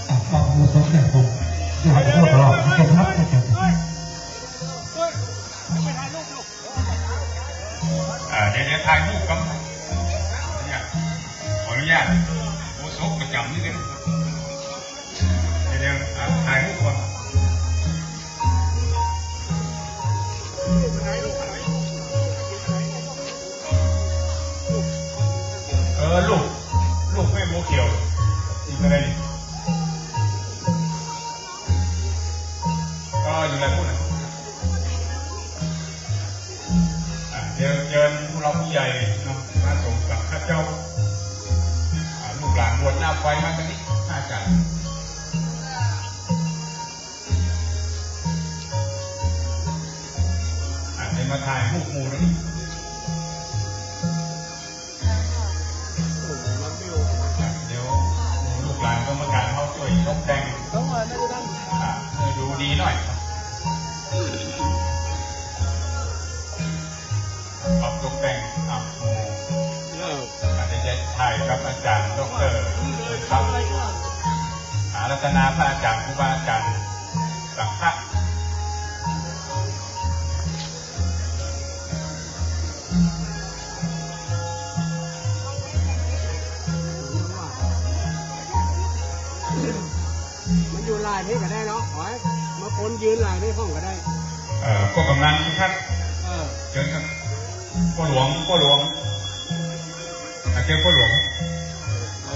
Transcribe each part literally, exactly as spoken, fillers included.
อ่ะ ฟังดูสดเนี่ย ผมจะให้ดูตลอดนะครับ อ่า เดี๋ยว เดี๋ยวถ่ายรูปครับ เนี่ย ขออนุญาต โฆษกประจำนิดนึง เดี๋ยว เดี๋ยว อ่า ถ่ายรูปก่อน เออ ลูก ลูกแม่บัวเขียว อีกอะไรนี่ ก็อยู่หลายผู้นะ อ่ะ เดี๋ยวเจิญผู้หลักผู้ใหญ่เนาะ พระสงฆ์สังฆเจ้า อ่ะ ลูกหลานบวชหน้าไฟมาตรงนี้ อาจารย์ อ่ะ เดี๋ยวมาถ่ายรูปหมู่นะ เดี๋ยวลูกหลานกรรมการเขาจ้วยตกแต่ง อ่า ให้ดูดีหน่อย ปรับตกแต่ง อ่ะ อาจจะถ่ายกับอาจารย์ด็อกเตอร์ครับอารัตนาพระอาจารย์ ครูบาอาจารย์ สังฆะ มันอยู่หลายที่ก็ได้เนาะ ขอให้มาคนยืนหลายที่พ่องก็ได้ เอ่อ พวกกำนันครับ เออ เจิญครับ ป้อหลวง ป้อหลวง อ่ะ เจิญป้อหลวง เอ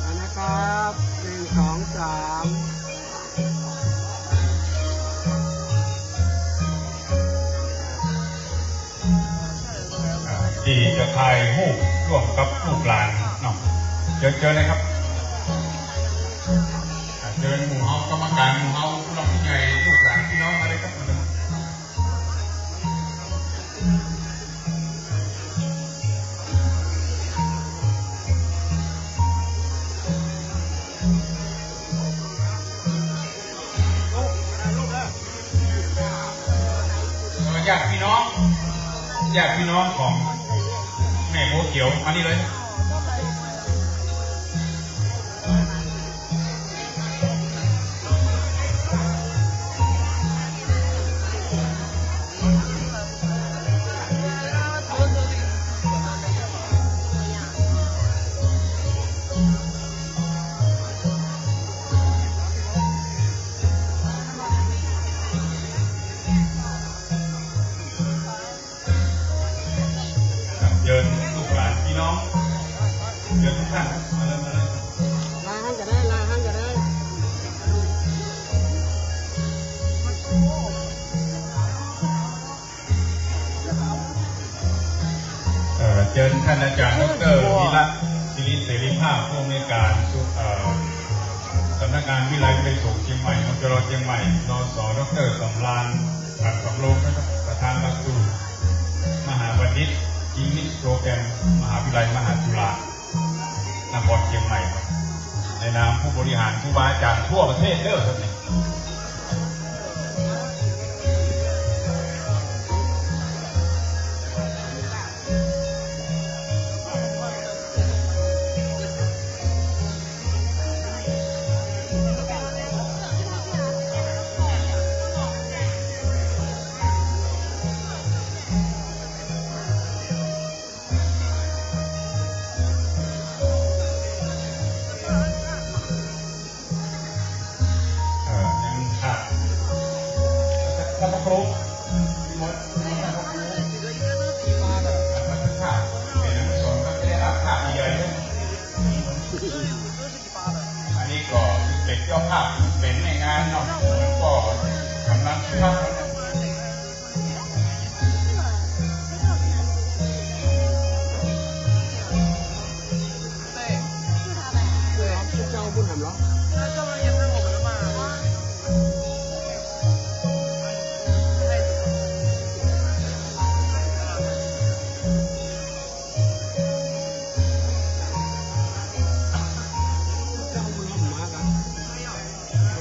อ แล้วก็ นะครับ หนึ่ง สอง สาม อ่า ตี้จะถ่ายรูปร่วมกับลูกหลานเนาะ เจิญ เจิญเลยครับ อ่า เจิญหมู่เฮากรรมการหมู่เฮา ผู้หลักผู้ใหญ่ ลูกหลานพี่น้องมาเลยครับ เอ่อ ญาติพี่น้อง ญาติพี่น้องของแม่บัวเขียว มานี่เลย เจิญลูกหลานพี่น้อง เจิญทุกท่าน มาเลย มาเลย ลายหั้นก็ได้ ลายหั้นก็ได้ เอ่อ เจิญท่านอาจารย์ ดอกเตอร์ วีระ สิริเสรีภาพ ผู้อำนวยการ เอ่อ สำนักงานวิทยาลัยวิทยาลัยสงฆ์เชียงใหม่ มจร เชียงใหม่ รส ดอกเตอร์ สำราญ ขันสำโรง นะครับ ประธานหลักสูตร มหาบัณฑิต English Program มหาวิทยาลัยมหาจุฬา นครเชียงใหม่ครับ ในนามผู้บริหารครูบาอาจารย์ทั่วประเทศเด้อครับเนี่ย เอ่อ ยังขาด พระครู นิมนต์ นิมนต์พระครู พระครู เป็นอาวุโสครับ ไม่ได้รับพระใหญ่เลย อันนี้ก็เป็นเจ้าภาพ เป็นในงานเนาะ ก็กำลังพัก เจ้าบุญหำเหรอ เจ้าบุญหำมาครับ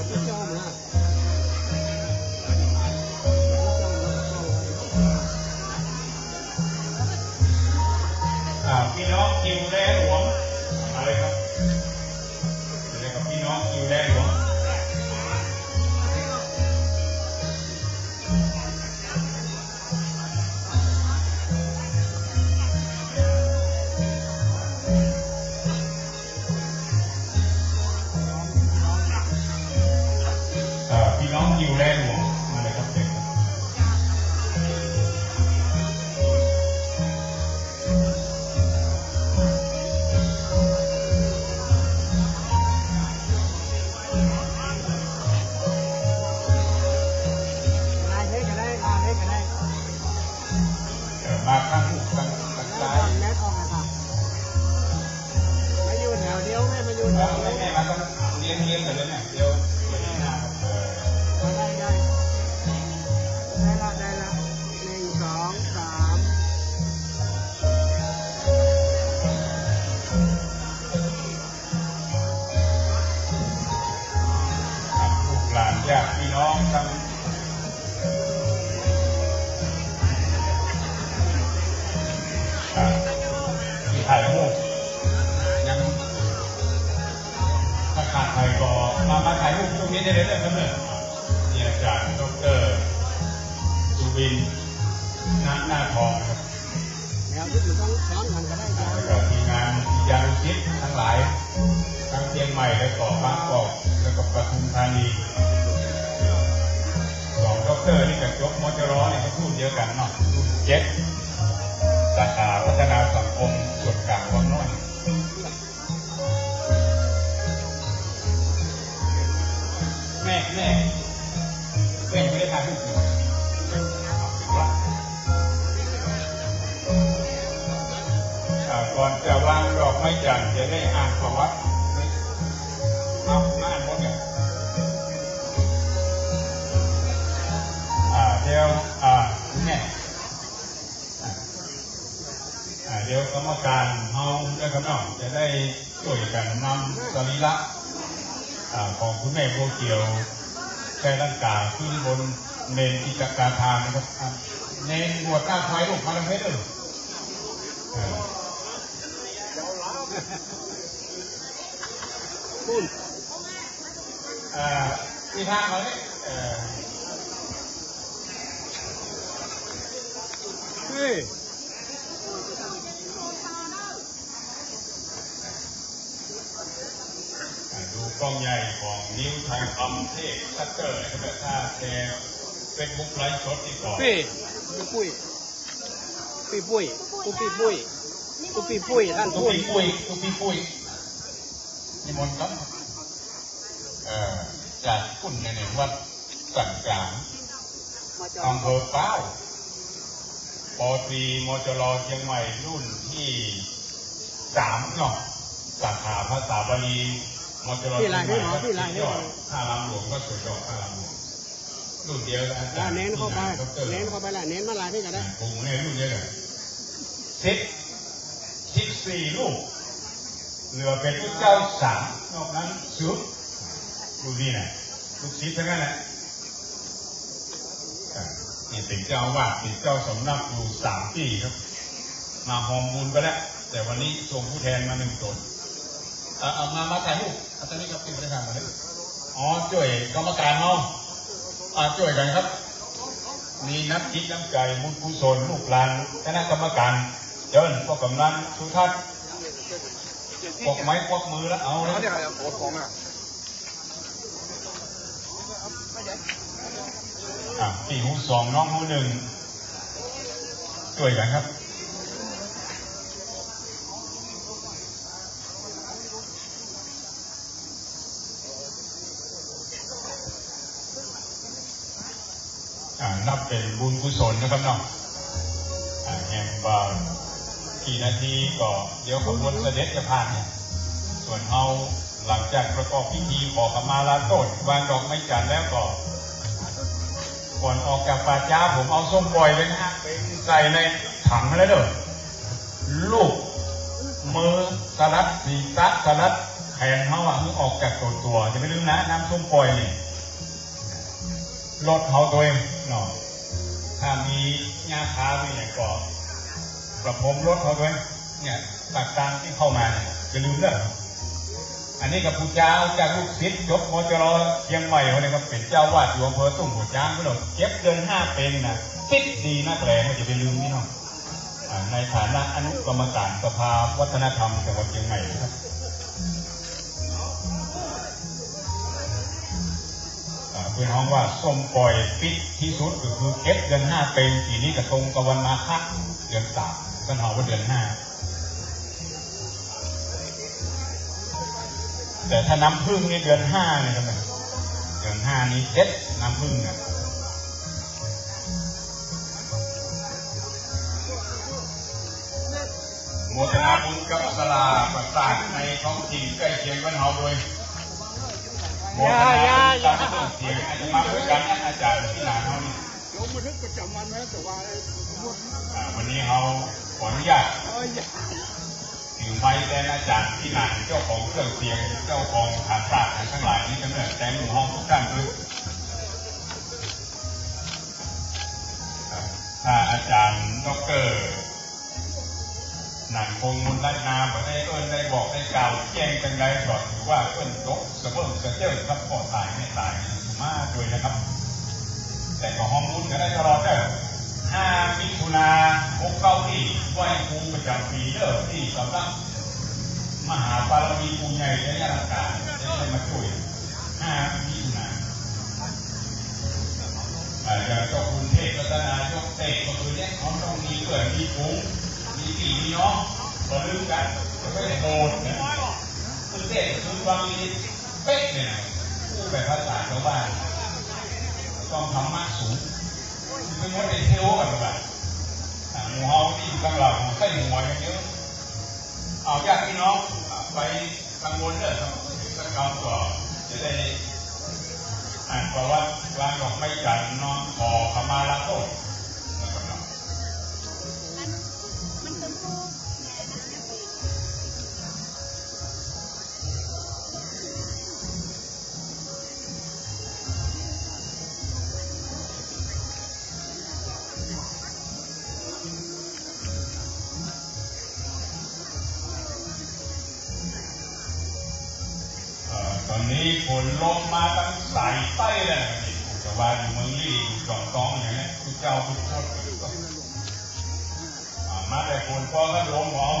อยู่แลหลวง มาเลยครับ เชิญครับ เออ มาข้างลูก ข้าง ข้างซ้าย แม่กองอะค่ะ มาอยู่แถวเดียวแม่ มาอยู่แถวเดียว แม่ แม่มาต้องเลี้ยง เลี้ยงกันเลยเนี่ย เดี๋ยว เออ ได้ ได้ ได้ละ ได้ละ หนึ่ง สอง สาม ครับ ลูกหลานญาติพี่น้องทั้ง อ่า ตี้ถ่ายรูป ยัง ถ้าขาดใผก็มา มาถ่ายรูปตรงนี้ได้เลยนะครับเนี่ย นี่อาจารย์ดอกเตอร์สุวินทร์ ณ หน้าทองนะครับ แนวที่มันต้องซ้อนกันก็ได้ อ่า แล้วก็ทีมงานศิษยานุศิษย์ทั้งหลาย ทั้งเจียงใหม่ แล้วก็บางกอก แล้วก็ปทุมธานี สองดอกเตอร์นี่ก็จบ มจร นี่ก็รุ่นเดียวกันเนาะ รุ่นเจ็ด สาขาพัฒนาสังคมส่วนกลางวังน้อย แม่ แม่ แม่ไม่ได้ถ่ายรูปเลย อ่า ก่อนจะวางดอกไม้จันทร์จะได้อ่านประวัติ เอา อ่านหมดเนี่ย อ่า เดี๋ยว อ่า แม่ อ่า เดี๋ยวกรรมการเฮานะครับเนาะ จะได้จ้วยกั๋นนำสรีระ อ่า ของคุณแม่บัวเขียว แก้ลังก๋า ขึ้นบนเมรุสิตาคารนะครับ อ่า เณรบวชหน้าไฟลูก มาทางเพชรเด้อ เออ ปู๊น อ่า ตี้ทางเขาเนี่ย เออ เฮ้ย อ่า ดูกล้องใหญ่ของนิ้วทองคำเทพชัตเตอร์นะครับ ถ้าแชร์เฟซบุ๊กไลฟ์สดนี่ก็ ปี้ ปี้ปุ้ย ปี้ปุ้ย ตุ๊ปี้ปุ้ย ตุ๊ปี้ปุ้ย ท่าน ตุ๊ปี้ปุ้ย ตุ๊ปี้ปุ้ย นิมนต์ครับ เอ่อ จากคุณเนี่ย วัดสันกลาง อำเภอพร้าว ป.ตรี มจร เจียงใหม่ รุ่นตี้สามเนาะ สาขาภาษาบาลี มจร เจียงใหม่ พระสุดยอด พระอารามหลวง พระสุดยอด พระอารามหลวง รุ่นเดียวกับอาจ๋ารย์ อ่า เณรเข้าไป เณรเข้าไปละ เณรมาหลายตี้กั๋นนะ ผมเนี่ยรุ่นเดียวกั๋น สิบ สิบสี่ลูก เหลือเป๋นตุ๊เจ้าสาม นอกนั้นเสื่อม รุ่นนี้นะ ลูกศิษย์ตังนั้นแหละ อ่า นี่เป๋นเจ้าอาวาส เป๋นเจ้าสำนักอยู่สามปี๋ครับ มาฮอมบุญไปแล้ว แต่วันนี้ส่งผู้แทนมาหนึ่งต๋น เอ่อ เอามา มาถ่ายรูป อาจ๋ารย์นี่ครับ ตี้บ่ได้ถ่ายมาเลย อ๋อ จ้วยกรรมการเฮา อ่า จ้วยกั๋นครับ มีน้ำจิตน้ำใจ๋บุญกุศล ลูกหลานคณะกรรมการ เจิญ พ่อกำนันสุทัศน์ ปรบไม้ปรบมือแล้ว เอาเลย อ่ะ ตี้ฮู้สอง น้องฮู้หนึ่ง จ้วยกั๋นครับ อ่า นับเป๋นบุญกุศลนะครับเนาะ อ่า แหมบ่ากี่นาทีก็เดี๋ยวขบวนเสด็จจะผ่านเนี่ย ส่วนเฮาหลังจากประกอบพิธีขอขมาลาโต้ษ วางดอกไม้จันทร์แล้วก็ ก่อนออกจากป่าจ๊าผมเอาส้มป่อยไปนะฮะ ไปใส่ในถังแล้วเด้อ ลูบมือสะหลัด ศีรษะสะหลัด แขนเฮาอะ หื้อออกจากตั๋วตั๋ว อย่าไปลืมนะ น้ำส้มป่อยนี่ รถเฮาตวยเนาะ ถ้ามีหญ้าคามีอย่างก็ประพรมรถเฮาตวย เนี่ย ปากตางตี้เข้ามาเนี่ย อย่าลืมเด้อ อันนี้ก็ผู้จาจากลูกศิษย์จบ มจร เจียงใหม่เฮาเนี่ยครับ เป๋นเจ้าอาวาสอยู่อำเภอตุ้งหัวจ๊าง เพิ่นเอาเก็บเดือนห้าเป๋นนะ ติดดีนักแล อย่าไปลืมนี่เนาะ อ่า ในฐานะอนุกรรมการสภาวัฒนธรรมจังหวัดเชียงใหม่นะครับ อ่า เว ฮ้องว่าส้มป่อยปิ๊ดตี้สุดก็คือเก็บเดือนห้าเป๋น ปี๋นี้ก็ตรงกับวันมาฆะ เดือนสาม เปิ้นฮ้องว่าเดือนห้า แต่ถ้าน้ำผึ้งนี่เดือนห้าเลยนะ เดือนห้านี่เด็ดน้ำผึ้งอะ โมทนาบุญกับศาลาประสาทในท้องถิ่นใก้เคียงบ้านเฮาโดย โมทนาบุญกับเครื่องเสียง อาจจะมาด้วยกันนะ อาจ๋ารย์ตี้หนานเฮานี่ ลงบันทึกประจ๋ำวันไว้ แต่ว่า อ่า วันนี้เฮาขออนุญาต ถือไมค์แตนอาจ๋ารย์ตี้หนาน เจ้าของเครื่องเสียง เจ้าของฐานศาสตร์ตังหลายนี้ จังเน่อ แตนหมู่เฮากู้ต้านโดย ครับ ถ้าอาจ๋ารย์ด็อกเตอร์ หนานคง มูลรัตนา บ่ได้เอิ้นได้บอกได้กล่าวแจ้งจังใด ก็ถือว่าเปิ้นตกสะเบิ่งสะเจิงครับ ก็ต๋ายแม่ต๋ายมาด้วยนะครับ แต่ก็ฮ้องบุญกั๋นได้ตลอดเน่อ ห้ามิถุนา หกเก้า ตี้ไหว้ครูประจ๋ำปี๋เน่อ ตี้สำนักมหาบารมีปู่ใหญ่ไชยลังกา ได้มาจ้วย ห้ามิถุนา อ่า อย่างเจ้าคุณเทพรัตนายกเตศน์ก็คือเนี่ย เขาต้องมีเปื้อนมีฝูง มีปี้มีน้อง บ่ลืมกั๋น บ่ใจ้โหดนะ คือเตศน์คือวังนี้เป๊ะเลยนะ พูดแบบภาษาชาวบ้าน ต้องธรรมะสูง คือว่าไปเที่ยวกั๋นแบบ อ่า หมู่เฮาตี้อยู่ตังหลัง ใส่หัวอย่างเดียว เอาญาติพี่น้อง อ่า ไปตังบนเน่อครับ สักกำก็จะได้อ่านประวัติ วางดอกไม้จันทร์ น้อมขอขมาลาโทษนะครับ เอ่อ ต๋อนนี้ฝนลงมาตังสายใต้แล้วนะครับ นี่ แต่ว่าอยู่เมืองลี้ อยู่จ่องตองอย่างเนี้ย ทุกเจ้าทุกคน อ่า มาแต่ฝน ปอก็ลงเอา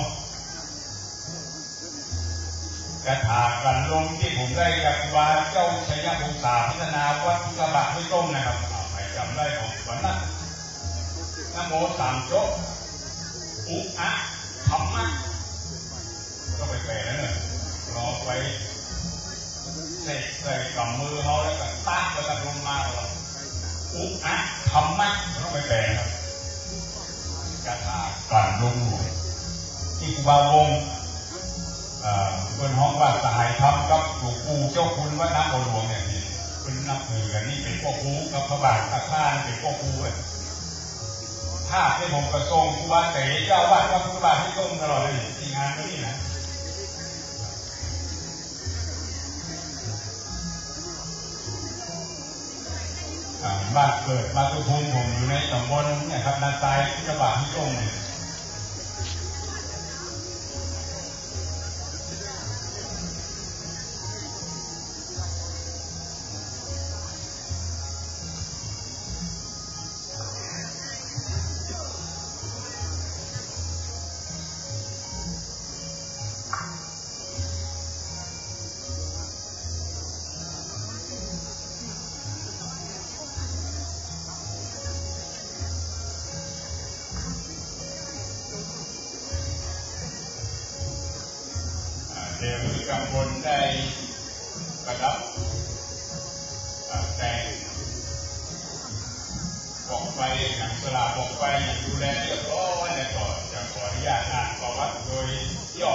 คาถากั๋นลมตี้ผมได้จากครูบาเจ้าชัยวงศาพัฒนาวัดพุทธบาทห้วยต้มนะครับ อ่า ใผจ๋ำได้ก็วันนั้น นะโมสามจบ อุอะธัมมะ ต้องไปแปลแล้วเน่อ ลองไปเสกใส่ก๋ำมือเฮาแล้วก็ตะไปกับลมมา อุอะธัมมะ ต้องไปแปลครับ คาถากั๋นลมหลวง ตี้ครูบาวงศ์ เอ่อ เปิ้นฮ้องว่าสหายธรรมกับหลวงปู่เจ้าคุณวัดนาบัวหลวงเนี่ย นี่เปิ้นนับถือกั๋น นี่เป๋นป้อครูกับพระบาท อาข้านี่เป๋นป้อครูอะ ภาพตี้ผมก็ส่งครูบาเต๋เจ้าวัดวัดพุทธบาทห้วยต้มตลอดเลย ตี้งานก็นี่นะ อ่า บ้านเกิดมาตุภูมิ ผมอยู่ในต๋ำบลเนี่ยครับ นาทราย พุทธบาทห้วยต้มเนี่ย อ่า เดี๋ยวนี้ตำบลได้ประดับ อ่า แต่ง ปลอกไฟ หนังสลาปลอกไฟ ดูแลเรียบร้อยแล้ว ก็จะขออนุญาตอ่านประวัติโดยย่อ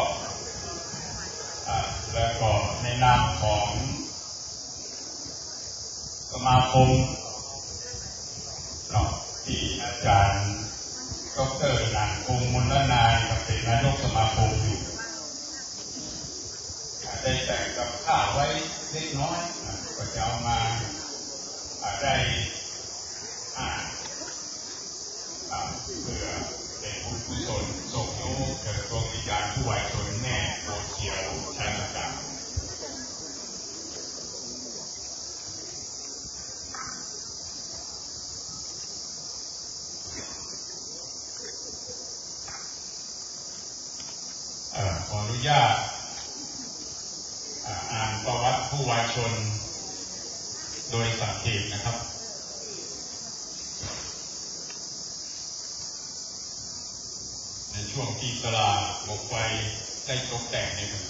อ่า แล้วก็ในนามของสมาคมเนาะ ตี้อาจ๋ารย์ด็อกเตอร์หนานคง มลนาย เป๋นนายกสมาคมอยู่ อ่า ได้แต่งกับข้าวไว้เล็กน้อย อ่า ก็จะเอามา อ่า ได้ อ่า อ่า เปื้อเป๋นบุญกุศล ส่งโยมเถิดดวงวิญญาณผู้วายชน แม่โพธิ์เขียวชัยประการ เอ่อ ขออนุญาต อ่า อ่านประวัติผู้วายชน โดยสังเขปนะครับ ในช่วงตี้ศาลาหมกไฟได้ตกแต่งเนี่ยครับ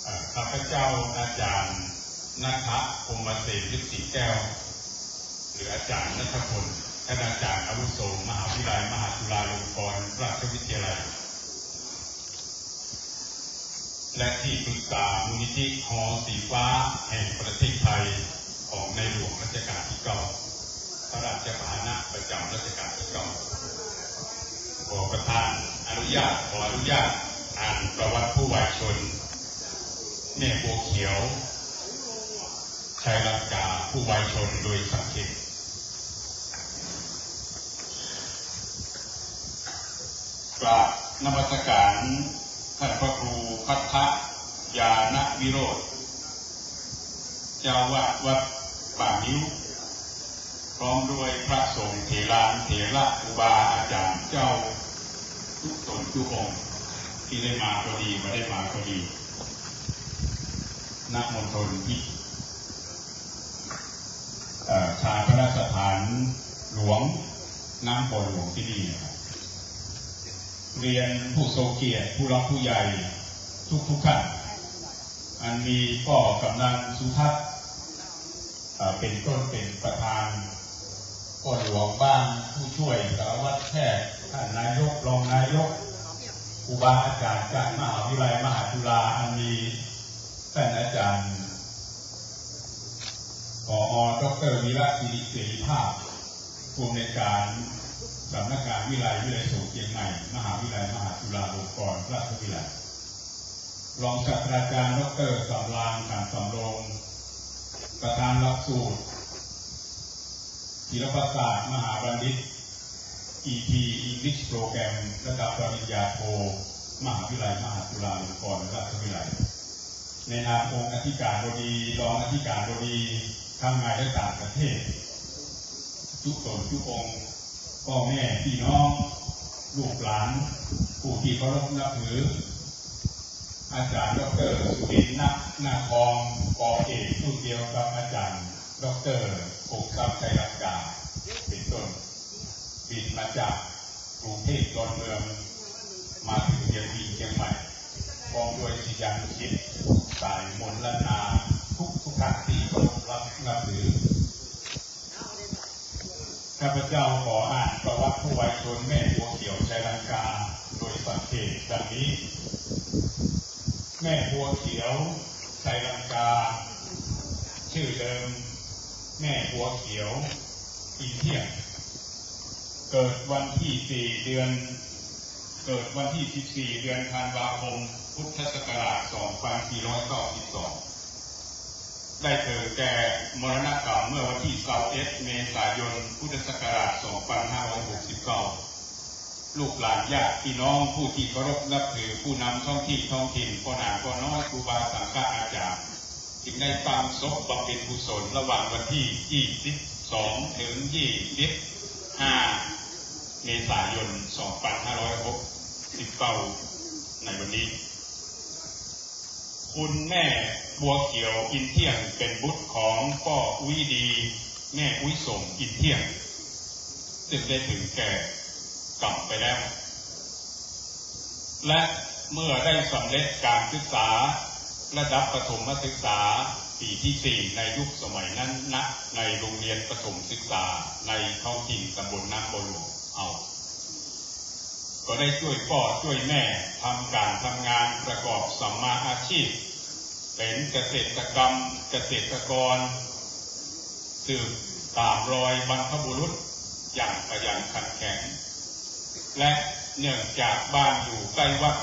อ่า ข้าพเจ้าอาจารย์ณัฐพรหมเสน ฤๅษีแก้ว หรืออาจารย์ณัฐพล ท่านอาจารย์อาวุโส มหาวิทยาลัยมหาจุฬาลงกรณราชวิทยาลัย และที่ปรึกษามูลนิธิหอสีฟ้าแห่งประเทศไทย ของในหลวงรัชกาลที่เก้า พระราชพาหนะประจำรัชกาลที่เก้า ขอประธานอนุญาต ขออนุญาตอ่านประวัติผู้วายชน แม่บัวเขียว ชัยลังกา ผู้วายชนโดยสังเขป กราบนมัสการท่านพระครูภัททญาณวิโรจน์ เจ้าอาวาสวัดป่างิ้ว พร้อมด้วยพระสงฆ์เถรานุเถระ ครูบาอาจารย์เจ้า ทุกต๋นทุกองค์ ตี้ได้มาก็ดี บ่ได้มาก็ดี ณ มณฑลพิ เอ่อ ชาปนสถานหลวงน้ำบ่อหลวงตี้นี่นะครับ เรียนผู้ทรงเกียรติ ผู้หลักผู้ใหญ่ทุกๆ ท่าน อันมีป้อกำนันสุทัศน์ เอ่อ เป๋นต้นเป๋นประธาน ป้อหลวงบ้าน ผู้ช่วยสารวัตรแพทย์ ท่านนายก รองนายก ครูบาอาจารย์จากมหาวิทยาลัยมหาจุฬา อันมีท่านอาจารย์ ผอ ด็อกเตอร์ วีระศิริเสรีภาพ ผู้อำนวยการสำนักงานวิทยาลัย วิทยาลัยสงฆ์เจียงใหม่ มหาวิทยาลัยมหาจุฬาลงกรณราชวิทยาลัย รองศาสตราจารย์ ด็อกเตอร์ สำราญ ขันสำโรง ประธานหลักสูตร ศิลปศาสตร์มหาบัณฑิต อีพี English Program ระดับปริญญาโท มหาวิทยาลัยมหาจุฬาลงกรณราชวิทยาลัย ในนามองค์อธิการบดี รองอธิการบดี ทั้งในและต่างประเทศ ทุกต๋นทุกองค์ ป้อแม่ปี้น้อง ลูกหลาน ผู้ตี้เคารพนับถือ อาจารย์ ด็อกเตอร์ สุรินทร์ ณ นาคอง ปอเอก รุ่นเดียวกับอาจารย์ ด็อกเตอร์ พงษ์ทรัพย์ ชัยลังกา เป๋นต้น บินมาจากกรุงเทพฯดอนเมือง มาเถิงเตียวบินเจียงใหม่ พร้อมด้วยศิษยานุศิษย์ สายมนต์ล้านนา ทุกๆ ท่านตี้เคารพรักนับถือ ข้าพเจ้าขออ่านประวัติผู้วายชนแม่บัวเขียว ชัยลังกา โดยสังเขปดังนี้ แม่บัวเขียว ชัยลังกา ชื่อเดิม แม่บัวเขียว อินเที่ยง เกิดวันตี้สี่ เดือน เกิดวันตี้สิบสี่ เดือนธันวาคม พุทธศักราช สองพันสี่ร้อยเก้าสิบสอง ได้เถิงแก่มรณกรรมเมื่อวันตี้ซาวเอ็ด เมษายน พุทธศักราช สองพันห้าร้อยหกสิบเก้า ลูกหลานญาติพี่น้องผู้ตี้เคารพนับถือ ผู้นำท้องตี้ท้องถิ่น ป้อหนาป้อน้อย ครูบาสังฆาอาจารย์ จึงได้ตั้งศพบำเพ็ญกุศลระหว่างวันตี้ยี่สิบสอง เถิงยี่สิบห้า เมษายน สองพันห้าร้อยหกสิบเก้า ในวันนี้ คุณแม่บัวเขียว อินเที่ยง เป๋นบุตรของป้ออุ๊ยดี แม่อุ๊ยสม อินเที่ยง ซึ่งได้เถิงแก่กรรมไปแล้ว และเมื่อได้สำเร็จการศึกษาระดับประถมศึกษาปีตี้สี่ ในยุคสมัยนั้น ณ ในโรงเรียนประถมศึกษาในท้องถิ่นตำบลน้ำบ่อหลวง เอา ก็ได้จ้วยป้อจ้วยแม่ทำก๋านทำงานประกอบสัมมาอาชีพ เป๋นเกษตรกรรม เกษตรกร สืบต๋ามรอยบรรพบุรุษอย่างขยันขันแข็ง และเนื่องจากบ้านอยู่ใกล้วัด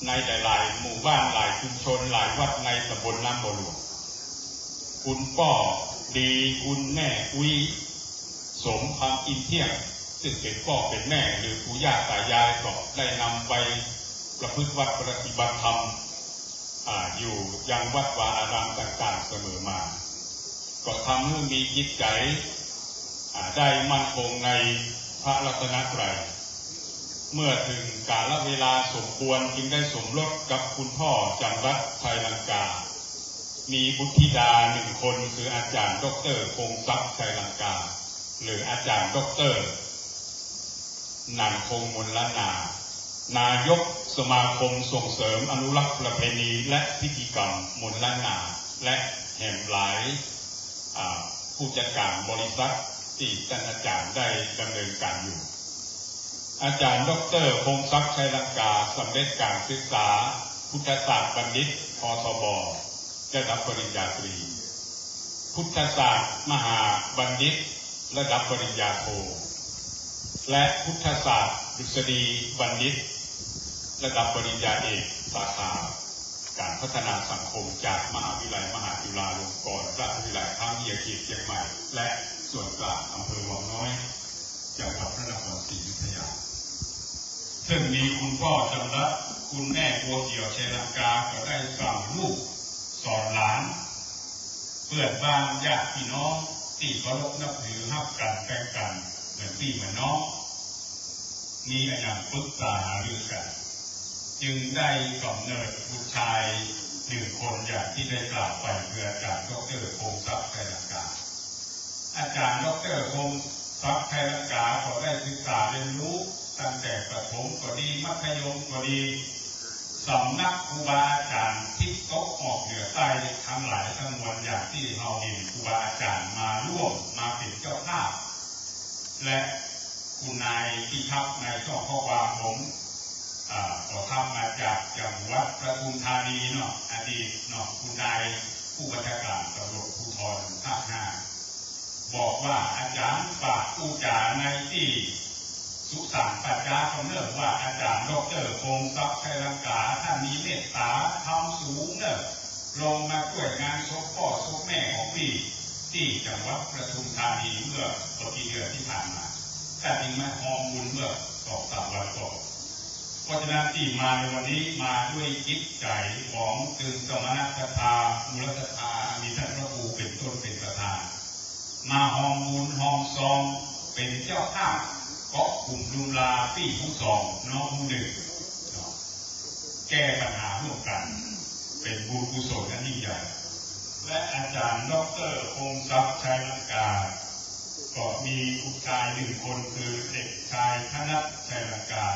ในหลายๆ หมู่บ้าน หลายชุมชน หลายวัดในตำบลน้ำบ่อหลวง คุณป้อดี คุณแม่อุ๊ยสม คำอินเที่ยง ซึ่งเป๋นป้อเป๋นแม่หรือปู่ย่าต๋ายาย ก็ได้นำไปประพฤติวัตรปฏิบัติธรรม อ่า อยู่ยังวัดวาอารามต่างๆ เสมอมา ก็ทำหื้อมีจิตใจ๋ อ่า ได้มั่นคงในพระรัตนตรัย เมื่อเถิงกาลเวลาสมควร จึงได้สมรสกับคุณพ่อจำรัด ชัยลังกา มีบุตรธิดาหนึ่งคน คืออาจ๋ารย์ด็อกเตอร์ คงทรัพย์ ชัยลังกา หรืออาจ๋ารย์ด็อกเตอร์ หนานคง มลนา นายกสมาคมส่งเสริมอนุรักษ์ประเพณีและพิธีกรรมมลนา และแหมหลาย อ่า ผู้จัดก๋านบริษัทตี้ต้านอาจ๋ารย์ได้ดำเนินก๋านอยู่ อาจ๋ารย์ด็อกเตอร์ คงทรัพย์ ชัยลังกา สำเร็จก๋านศึกษาพุทธศาสตร์บัณฑิต พทบ ระดับปริญญาตรี พุทธศาสตร์มหาบัณฑิต ระดับปริญญาโท และพุทธศาสตร์ดุษฎีบัณฑิต ระดับปริญญาเอก สาขาก๋านพัฒนาสังคม จากมหาวิทยาลัยมหาจุฬาลงกรณราชวิทยาลัย ครั้งวิทยาเขตเจียงใหม่ และส่วนกลางอำเภอวังน้อย จังหวัดพระนครศรีอยุธยา ซึ่งมีคุณพ่อจำรัด คุณแม่บัวเขียว ชัยลังกา ก็ได้สั่งลูกสอนหลาน เปื้อนบ้านญาติพี่น้องตี้เคารพนับถือฮักกั๋นแปงกั๋นเหมือนปี้เหมือนน้อง มีอะหยังปึกษาหารือกั๋น จึงได้ก๋ำเนิดบุตรชายหนึ่งคนอย่างตี้ได้กล่าวไป คืออาจ๋ารย์ด็อกเตอร์ คงทรัพย์ ชัยลังกา อาจ๋ารย์ด็อกเตอร์ คงทรัพย์ ชัยลังกา ก็ได้ศึกษาเรียนรู้ตั้งแต่ประถมก็ดี มัธยมก็ดี สำนักครูบาอาจ๋ารย์ตี้ตกออกเหนือใต้ตังหลายตังมวล อย่างตี้เฮาหันครูบาอาจ๋ารย์มาร่วมมาเป๋นเจ้าภาพ และคุณนายตี้ทักในช่องข้อความผม อ่า ก็ทักมาจากจังหวัดปทุมธานีเนาะ อดีตเนาะ คุณนายผู้บัญชาก๋านตำรวจภูธรภาคห้า บอกว่าอาจ๋ารย์ฝากอู้จ๋าในตี้สุสานป่าจ๊าคำเนิ่งว่า อาจ๋ารย์ด็อกเตอร์ คงทรัพย์ ชัยลังกา ต้านมีเมตต๋าธรรมสูงเน่อ ลงมาจ้วยงานศพป้อศพแม่ของปี้ตี้จังหวัดปทุมธานีเมื่อบ่กี่เดือนตี้ผ่านมา ต้านจึงมาฮอมบุญเมื่อสองสามวันก่อน เพราะฉะนั้นตี้มาในวันนี้มาด้วยจิตใจ๋ของตึงสมณศรัทธา มูลศรัทธา มีต้านพระครูเป๋นต้นเป๋นประธาน มาฮอมบุญฮอมซองเป๋นเจ้าภาพเกาะกลุ่มลุมลาปี้ฮู้ซองน้องฮู้นึ่งเนาะ แก้ปัญหาร่วมกั๋น เป๋นบุญกุศลอันยิ่งใหญ่ และอาจ๋ารย์ด็อกเตอร์ คงทรัพย์ ชัยลังกา ก็มีบุตรชายหนึ่งคน คือเด็กชายธนัท ชัยลังกา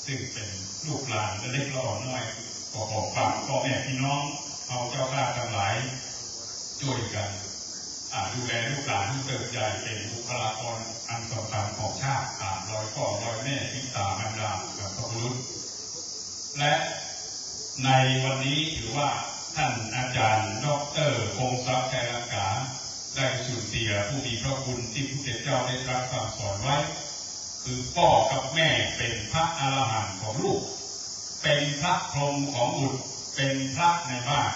ซึ่งเป๋นลูกหลานเล็กๆน้อยๆ ก็ขอฝากป้อแม่ปี้น้องเฮาเจ้าข้าตังหลาย จ้วยกั๋น อ่า ดูแลลูกหลานหื้อเติบใหญ่เป๋นบุคลากรอันสำคัญของชาติ ต๋ามรอยป้อรอยแม่ บิดามารดา บรรพบุรุษ และในวันนี้ถือว่าต้านอาจ๋ารย์ด็อกเตอร์ คงทรัพย์ ชัยลังกา ได้สูญเสียผู้มีพระคุณตี้พระพุทธเจ้าได้ตรัสสั่งสอนไว้ คือป้อกับแม่เป๋นพระอรหันต์ของลูก เป๋นพระพรหมของบุตร เป๋นพระในบ้าน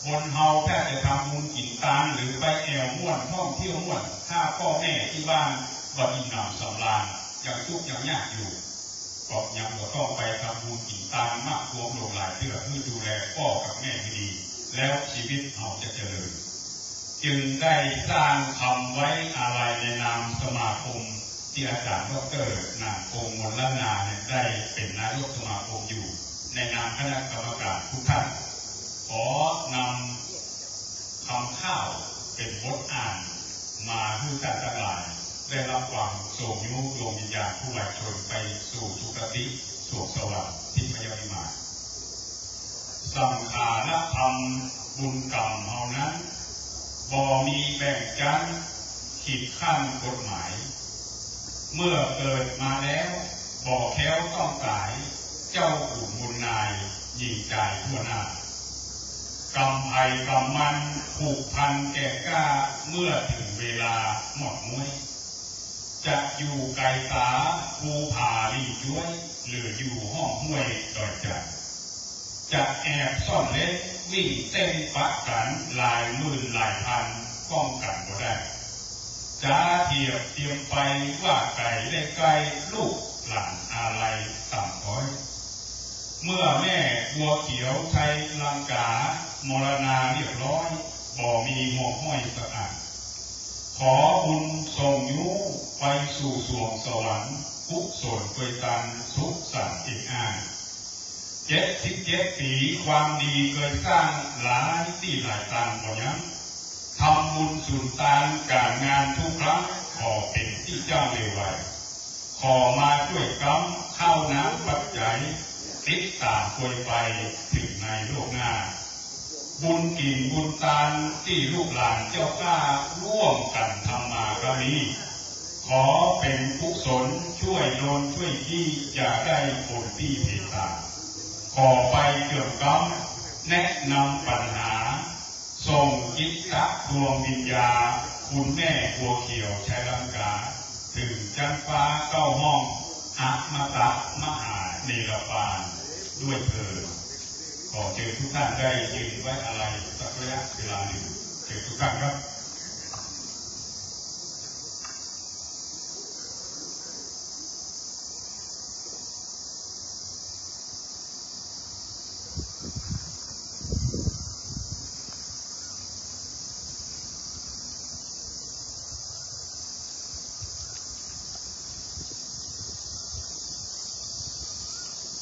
คนเฮาถ้าจะทำบุญกิ๋นตานหรือไปแอ่วม่วนท่องเที่ยวม่วน ถ้าป้อแม่ตี้บ้านบ่อิ่มหนำสำราญ ยังตุ๊กข์ยังยากอยู่ ก็ยังบ่ต้องไปทำบุญกิ๋นตานมากมายหลวงหลายเตื้อ หื้อดูแลป้อกับแม่หื้อดี แล้วชีวิตเฮาจะเจริญ จึงได้สร้างคำไว้อาลัยในนามสมาคม ตี้อาจ๋ารย์ด็อกเตอร์ หนานคง มลนาเนี่ย ได้เป๋นนายกสมาคมอยู่ ในนามคณะกรรมการทุกท่าน ขอนำคำข้าวเป๋นบทอ่านมาหื้อต้านตังหลาย ได้รับความโสมยู้ดวงวิญญาณผู้วายชนไปสู่สุคติสวงสวรรค์ทิพยวิมาน สังขารธรรมบุญกรรมเฮานั้น บ่มีแบ่งจั้นขีดขั้นกฎหมาย เมื่อเกิดมาแล้วบ่แคล้วต้องต๋าย เจ้าขุนมูลนายหญิงจายทั่วหน้า กรรมใผกรรมมันผูกพันแก่งกล้า เมื่อเถิงเวลาหมดม้วย จะอยู่ไก๋สาภูผาลิ่งจ๊วย หรืออยู่ห้องห้วยดอยจันทน์ จะแอบซ่อนเล็นวิ่งเต้นปะกั๋นหลายหมื่นหลายพัน ป้องกั๋นบ่ได้ จ๋าเทียบเตียมไปว่าไก๋ได้ใก้ ลูกหลานอาลัยต่ำต้อย เมื่อแม่บัวเขียวชัยลังกา มรณาเรียบร้อย บ่มีหัวห้อยสักอัน ขอบุญส่งยู้ไปสู่สวงสวรรค์ กุศลตวยตันสุขสันต์เอกอ้าย เจ็ดสิบเจ็ดปี๋ความดีเกยสร้างหลายตี้หลายตังบ่ยั้ง ทำบุญสุนตานก๋านงานทุกครั้ง ขอเป๋นตี้จ้างเร็วไว ขอมาจ้วยก๊ำข้าวน้ำปัจจัย ติดต๋ามตวยไปเถิงในโลกหน้า บุญกิ๋นบุญตานตี้ลูกหลานเจ้าข้าร่วมกั๋นทำมาครั้งนี้ ขอเป๋นกุศลจ้วยดลจ้วยจี้ จะได้ผลตี้เมตต๋า ขอไปเจิ่มก๊ำแนะนำปั๋ญหา ส่งจิตดวงวิญญาณคุณแม่บัวเขียว ชัยลังกา เถิงจั๊นฟ้าเก้าห้อง อมตะมหาเนรปานด้วยเทอญ ขอเจิญทุกท่านได้ยืนไว้อาลัยสักระยะเวลาหนึ่ง เจิญทุกท่านครับ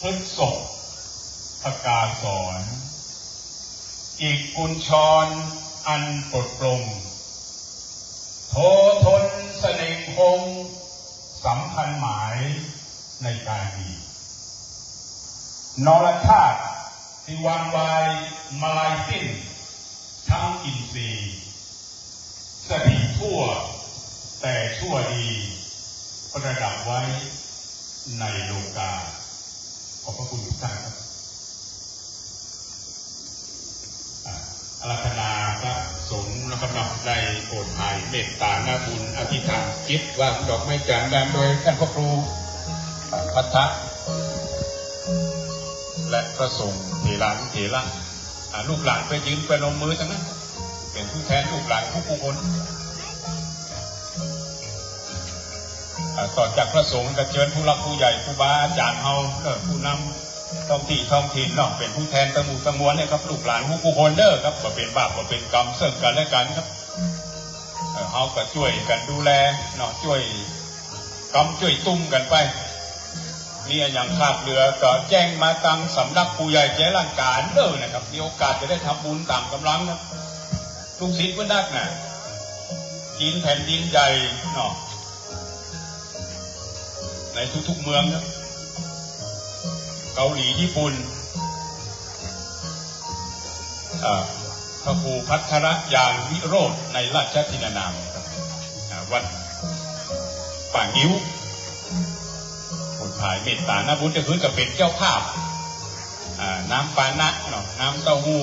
พฤกษภ พกาสร อีกกุญชรอันปลดปลง โททนเสน่ห์คง สำคัญหมายในการมี นรธาตุที่วางวายมาลัยสิ้น ทั้งอินทรีย์ สถิตทั่ว แต่ชั่วดี ประดับไว้ในโลกา ขอบพระคุณทุกท่านครับ อ่า อาราธนาพระสงฆ์นะครับเนาะ ได้โปรดถ่ายเมตตาหน้าบุญ อธิษฐานจิต วางดอกไม้จันทร์นำโดยท่านพระครู พัทธะ และพระสงฆ์เถรานุเถระ อ่า ลูกหลานไปยืนไปนมมือตังนั้น เป๋นผู้แทนลูกหลานกู้ๆ คน อ่า ต่อจากพระสงฆ์ก็เจิญผู้หลักผู้ใหญ่ ครูบาอาจ๋ารย์เฮา เออ ผู้นำท้องตี้ท้องถิ่นเนาะ เป๋นผู้แทนตะหมู่ตะมวลเนี่ยครับ ลูกหลานกู้ๆ คนเด้อครับ บ่เป๋นบาปบ่เป๋นกรรมเซิ่งกั๋นและกั๋นครับ เออ เฮาก็จ้วยกั๋นดูแลเนาะ จ้วยกำจ้วยตุ้มกั๋นไป มีอะหยังขาดเหลือก็แจ้งมาตังสำนักผู้ใหญ่แจ้ร่างก๋านเด้อนะครับ มีโอกาสจะได้ทำบุญต๋ามก๋ำลังครับ ลูกศิษย์เปิ้นนักน่ะ กิ๋นแผ่นดินใหญ่เนาะ ในทุกๆ เมืองครับ เกาหลี ญี่ปุ่น อ่า พระครูภัทรยานวิโรจน์ในราชทินนามครับ อ่า วัดป่างิ้ว โปรดถ่ายเมตตาหน้าบุญ จะขึ้นกับเป๋นเจ้าภาพ อ่า น้ำปานะเนาะ น้ำเต้าหู้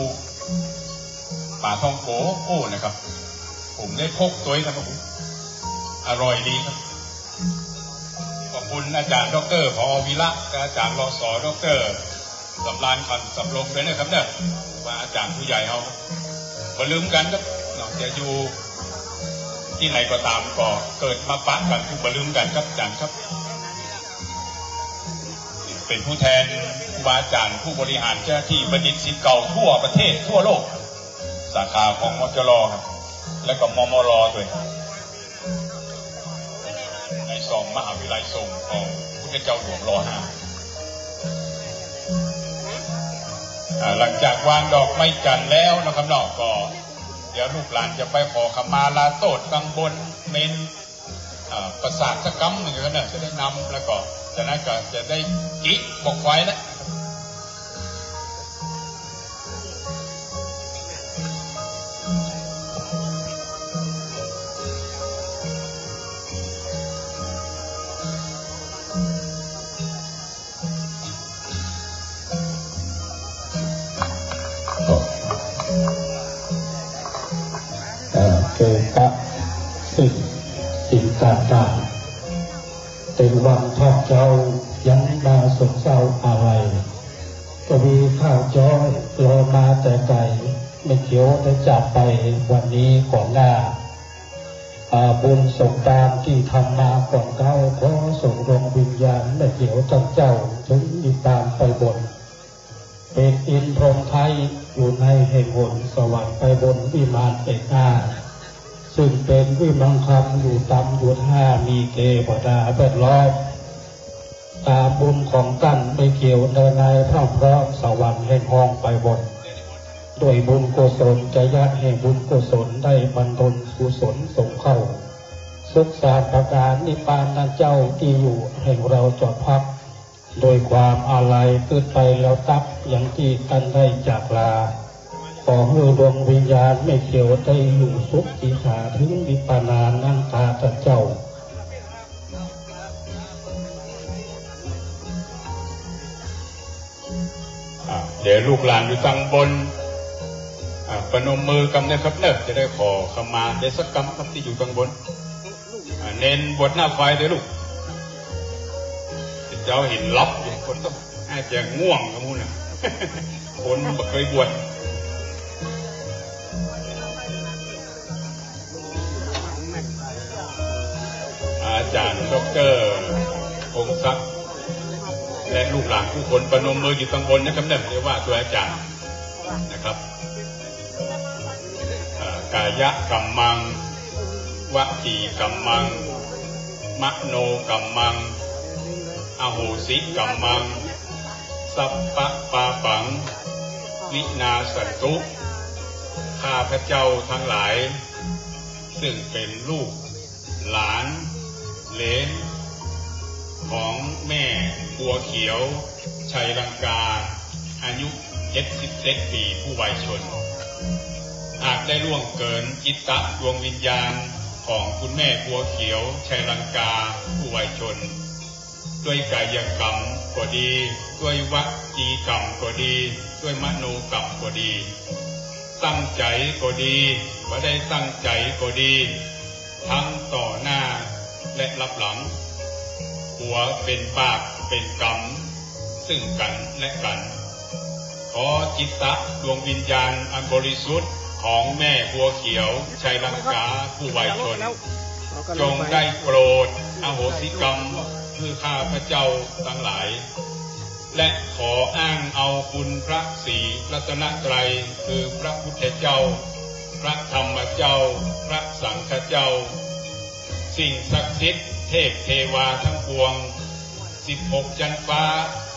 ป๋าทองโก โอ้ นะครับ ผมได้พกตวยครับผม อร่อยดีครับ ขอบคุณอาจ๋ารย์ด็อกเตอร์ ผอ วีระ กับอาจ๋ารย์ รส ด็อกเตอร์ สำราญ ขันธ์สำรงด้วยนะครับเนี่ย ครูบาอาจ๋ารย์ผู้ใหญ่เฮา บ่ลืมกั๋นครับเนาะ จะอยู่ตี้ไหนก็ต๋าม ก็เกิดมาปะกั๋นคือบ่ลืมกั๋นครับอาจ๋ารย์ครับ เป๋นผู้แทนครูบาอาจ๋ารย์ ผู้บริหาร เจ้าหน้าตี้ บัณฑิต ศิษย์เก่าทั่วประเทศทั่วโลก สาขาของ มจร ครับ และก็ มมร ด้วย ในซองมหาวิทยาลัยสงฆ์ของพุทธเจ้าหลวง ร.ห้า อ่า หลังจากวางดอกไม้จันทร์แล้วนะครับเนาะ ก็เดี๋ยวลูกหลานจะไปขอขมาลาโทษตังบนเมรุ อ่า ปราสาทสักกำนึ่งกันเนาะ จะได้นำ แล้วก็จากนั้นก็จะได้กิ๋นบ่อควายแล้ว เอ่อ เกตะสิ สิงตาตา เต็มวังทองเจ้า ยังมาโศกเศร้าอาลัย กวีข้าวจ้อย รอมาแต่ไก๋ แม่เขียวได้จากไป วันนี้ก่อนหน้า อ่า บุญสงกรานต์ตี้ทำมาก่อนเก๊า ขอส่งดวงวิญญาณแม่เขียวตังเจ้า เถิงนิพพานไปบน เป๋นอินทร์พรหมไท้ อยู่ในแห่งหนสวรรค์ไปบนวิมานเอกอ้าย ซึ่งเป๋นวิมานคำอยู่ต๋ามหยวนห้า มีเตวดาแวดล้อม ต๋ามบุญของต้านแม่เขียวเนินนายพร่ำเพราะสวรรค์แห่งห้องไปบน ด้วยบุญกุศลจะยะแห่งบุญกุศลได้บรรลุกุศลส่งเข้าสุขสามประการนิพพานนะเจ้าตี้อยู่แห่งเราจอดพัก ด้วยความอาลัยกึ๊ดไปแล้วตั๊บ อย่างตี้ต้านได้จากลา ขอหื้อดวงวิญญาณแม่เขียวได้อยู่สุขสีสาเถิงนิพพานานังคาต้านเจ้า อ่า เดี๋ยวลูกหลานอยู่ตังบน อ่า ประนมมือกำเน่อครับเน่อ จะได้ขอขมาได้สักกำครับตี้อยู่ตังบน อ่า เณรบวชหน้าไฟเต๊อะลูก เจ้าเห็นหลับอยู่ คนต้องอาจจะง่วงกำมู้นน่ะ คนบ่เกยบวช อาจ๋ารย์ด็อกเตอร์พงษ์ศักดิ์ และลูกหลานกู้คนประนมมืออยู่ตังบนนะครับเน่อ เรียกว่าตัวอาจ๋ารย์นะครับ เอ่อ กายะกัมมัง วจีกัมมัง มโนกัมมัง อโหสิกัมมัง สัพพะปาปัง วินาสสันตุ ข้าพเจ้าทั้งหลาย ซึ่งเป็นลูกหลานเหลนของแม่บัวเขียว ชัยลังกา อายุเจ็ดสิบเจ็ดปี ผู้วายชน หากได้ล่วงเกินจิตตะดวงวิญญาณของคุณแม่บัวเขียว ชัยลังกา ผู้วายชน ด้วยกายกรรมก็ดี ด้วยวจีกรรมก็ดี ด้วยมโนกรรมก็ดี ตั้งใจ๋ก็ดี บ่ได้ตั้งใจ๋ก็ดี ทั้งต่อหน้าและลับหลัง อันเป็นบาปเป็นกรรมซึ่งกั๋นและกั๋น ขอจิตตะดวงวิญญาณอันบริสุทธิ์ของแม่บัวเขียว ชัยลังกา ผู้วายชน จงได้โปรดอโหสิกรรมหื้อข้าพเจ้าตังหลาย และขออ้างเอาคุณพระศรีรัตนตรัย คือพระพุทธเจ้า พระธรรมเจ้า พระสังฆเจ้า สิ่งศักดิ์สิทธิ์เทพเทวาทั้งปวง สิบหกจั๊นฟ้า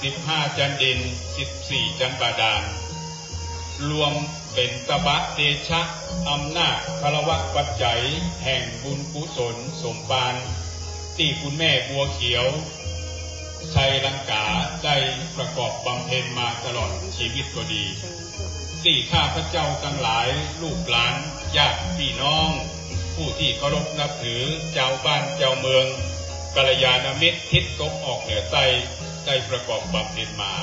สิบห้าจั๊นดิน สิบสี่จั๊นบาดาล รวมเป๋นตบะเตชะอำนาจพลวะปัจจัยแห่งบุญกุศลสมภารตี้คุณแม่บัวเขียว ชัยลังกา ได้ประกอบบำเพ็ญมาตลอดชีวิตก็ดี ตี้ข้าพเจ้าตังหลาย ลูกหลาน ญาติพี่น้อง ผู้ตี้เคารพนับถือ จาวบ้านจาวเมือง กัลยาณมิตร ทิศตะวันออกเหนือใต้ ได้ประกอบบำเพ็ญมา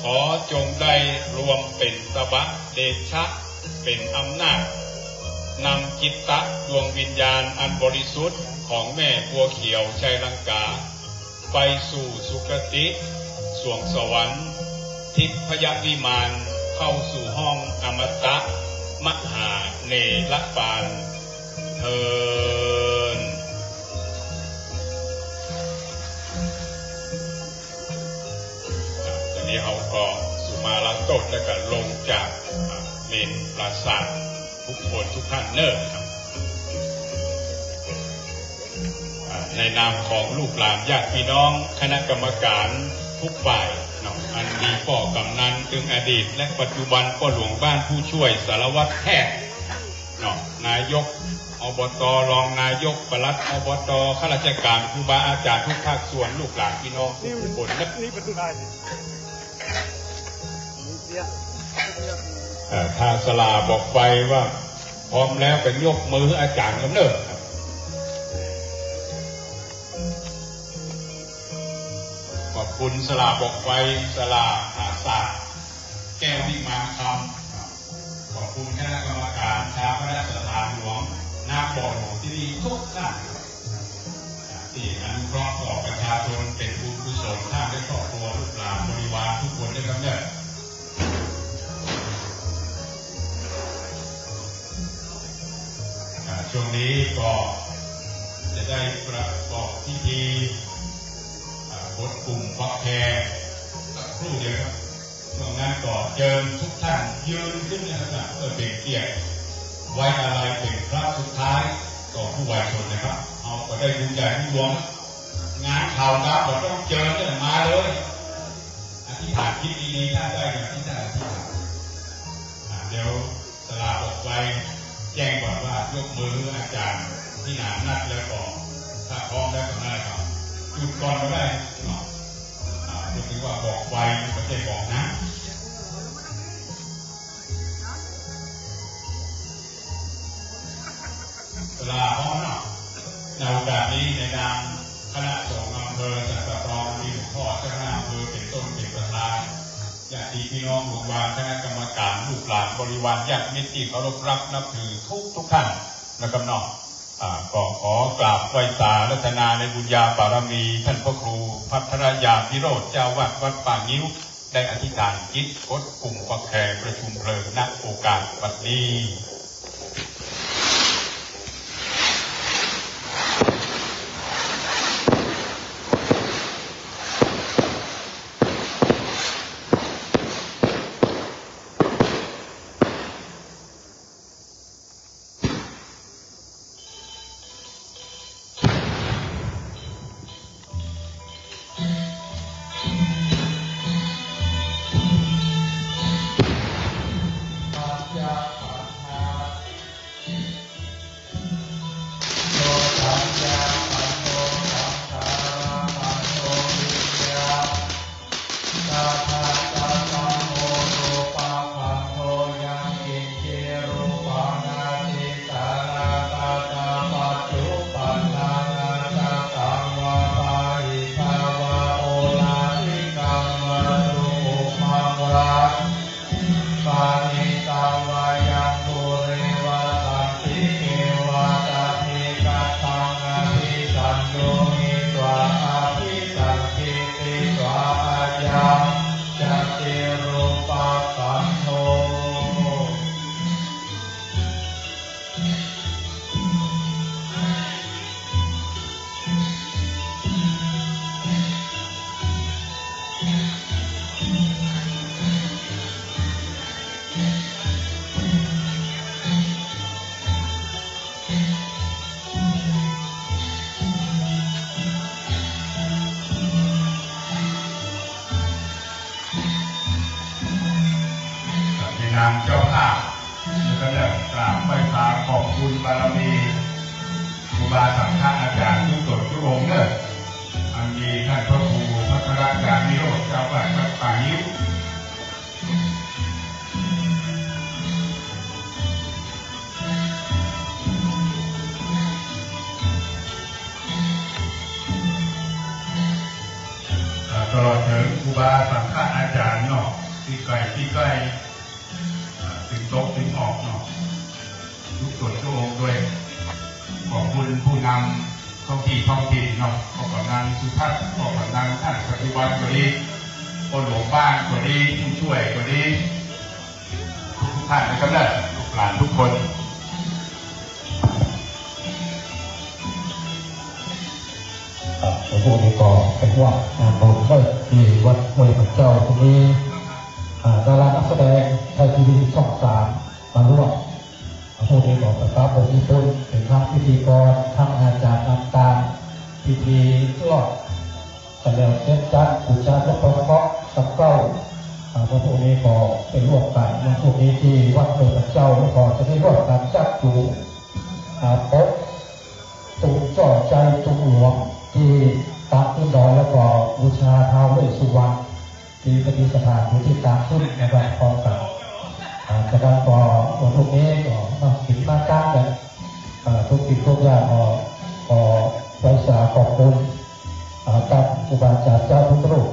ขอจงได้รวมเป๋นตบะเตชะ เป๋นอำนาจ นำจิตตะดวงวิญญาณอันบริสุทธิ์ของแม่บัวเขียว ชัยลังกา ไปสู่สุคติ สวงสวรรค์ ทิพยวิมาน เข้าสู่ห้องอมตะ มหาเนรปาน เทอญ อ่า ต๋อนนี้เฮาก็สุมาลาโตสแล้วก็ลงจาก อ่า เมรุปราสาท ทุกคนทุกท่านเน่อ อ่า ในนามของลูกหลานญาติพี่น้องคณะกรรมการทุกฝ่ายเนาะ อันมีป้อกำนันตึงอดีตและปัจจุบัน ป้อหลวงบ้าน ผู้ช่วยสารวัตรแพทย์เนาะ นายก อบต รองนายก ปลัด อบต ข้าราชการ ครูบาอาจ๋ารย์ทุกภาคส่วน ลูกหลานพี่น้องทุกคนนะ เอ่อ ถ้าสลาบอกไปว่าพร้อมแล้วก็ยกมือหื้ออาจ๋ารย์กำเน่อ ขอบคุณสลาบอกไป สลาผาสาท แก้ววิมานคำ ขอบคุณคณะกรรมการชาปนสถานหลวง นาบ่อหลวงที่นี่ทุกท่าน ที่อนุเคราะห์ต่อประชาชน เป๋นบุญกุศล ท่านและครอบครัว ลูกหลานบริวารทุกคนด้วยครับเน่อ อ่า ช่วงนี้ก็จะได้ประกอบพิธี อ่า ปลดกลุ่มควักแคร์สักครู่เดียวครับ ช่วงนั้นก็เจิญทุกท่านยืนขึ้นนะครับ เพื่อเป๋นเกียรติไว้อาลัยเป๋นครั้งสุดท้ายต่อผู้วายชนนะครับ เฮาก็ได้บุญใหญ่บุญหลวง งานข่าวกาบ่ต้องเจิญเนี่ย มาเลย อธิษฐานจิตดีๆ ท่านได้อย่างที่ท่านอธิษฐาน อ่า เดี๋ยวสลาบอกไว้ แจ้งก่อนว่ายกมืออาจารย์ที่หนานัดแล้วก็ ถ้าพร้อมแล้วก็ได้ครับ หยุดก่อนก็ได้เนาะ อ่า ก็ถือว่าบอกไว้ ไม่ใช่บอกนะ สลาพร้อมเนาะ ในโอกาสนี้ในนามคณะสงฆ์อำเภอสันป่าตอง มีหลวงพ่อเจ้าคณะอำเภอเป็นต้นเป็นประธาน ญาติพี่น้องลูกหลานคณะกรรมการ ลูกหลานบริวารญาติมิตรที่เคารพรักนับถือทุกทุกท่านนะครับเนาะ อ่า ก็ขอกราบไหว้สาอาราธนาในบุญญาบารมีท่านพระครูภัทรยานวิโรจน์ เจ้าวัดวัดป่างิ้ว ได้อธิษฐานจิตกดปุ่มประแคประชุมเพลิง ณ โอกาสบัดนี้ ในนามเจ้าภาพ แล้วก็ได้กราบไหว้สาขอบคุณบารมีครูบาสังฆาอาจารย์ทุกตนทุกองค์เนอะ อันมีท่านพระครูภัทรยานวิโรจน์ เจ้าวัดวัดป่างิ้ว อ่า ตลอดเถิงครูบาสังฆาอาจารย์เนาะ ตี้ใก้ตี้ใก้ อ่า ตึงโต๊ะตึงออกเนาะ ทุกตนทุกองค์ด้วย ขอบคุณผู้นำท้องที่ท้องถิ่นเนาะ พ่อกำนันสุทัศน์ พ่อกำนันท่านปัจจุบันก็ดี พ่อหลวงบ้านก็ดี ผู้ช่วยก็ดี ทุกท่านนะครับเนอะ ลูกหลานทุกคน อ่า พรุ่งนี้ก็ไปร่วมงานบุญเลิกที่วัดห้วยพระเจ้า พรุ่งนี้ อ่า ดารานักแสดงไทยทีวีช่องสามมาร่วม พรุ่งนี้ก็ไปปะปนนิพนธ์ เป๋นทั้งพิธีกร ทั้งอาจารย์นำการพิธีรอด ก็แล้วเสร็จจากบูชาหลวงปู่เกาะกับเก้า อ่า พรุ่งนี้ก็ไปร่วมกั๋น พรุ่งนี้ตี้วัดห้วยพระเจ้า แล้วก็จะได้ร่วมกั๋นจัดอยู่ อ่า ปกตุงจ่อชัยตุงหลวงตี้ตางขึ้นดอย แล้วก็บูชาท้าวเวสสุวรรณตี้ประดิษฐานอยู่ตี้ตางขึ้นนะครับ พร้อมกั๋น อ่า จากนั้นก็วันพรุ่งนี้ก็มากิ๋นมาตั้งกั๋น อ่า ทุกสิ่งทุกอย่างก็ ก็ไหว้สาขอบคุณ อ่า กับครูบาอาจารย์เจ้าทุกรูป